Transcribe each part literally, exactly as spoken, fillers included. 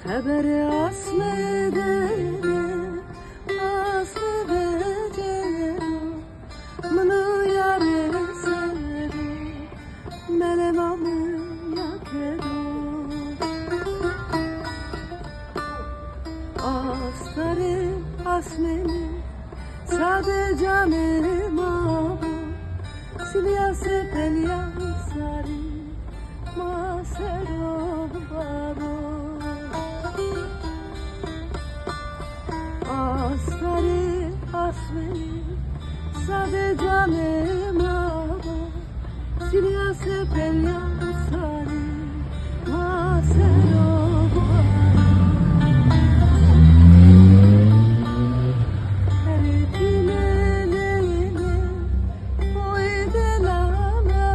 Xeberê asmê de, asmê vecero, min û yarê serê, melema mi ya kero. Astarê asmênî, sade canê ma bo, silya sepelya sarî, ma ser o varo. Astarê asmênî, sade canê ma bo, silya sepelya sarî, ma ser o varo. Erê dîlê lê lê, oy de la la la.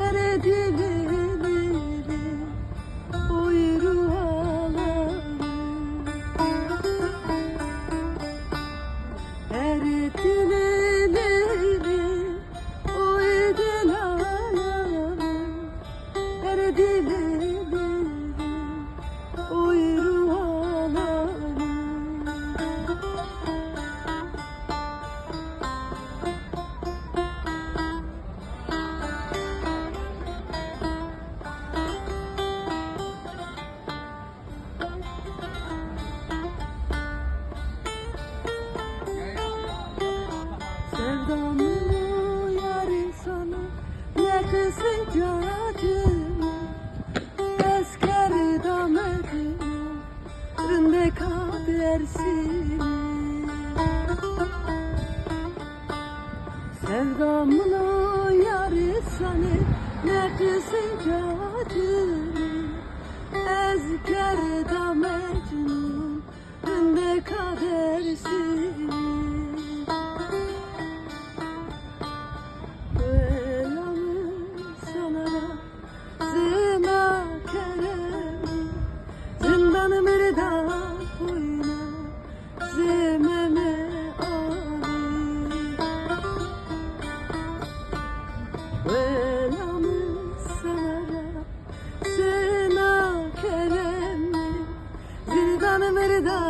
Erê dîlê lê lê, oy ruha la la. Erê dîlê lê lê, oy de la la la. Erê dîlê lê lê, oy ruha la la. Sevda mi û yarê sanê, ne qisê cacime, ez kerdame cino, rindeka Dêrsimî. Sevda min o yarê sanê, ne qisê cacime, ez kerdame cino, rindeka Dêrsimî. Wela mi sana ra, zê na keremî, zindan mi rê da boyna, zê Meme Alî. Wela mi sana ra, zê na keremî, zindan mi rê da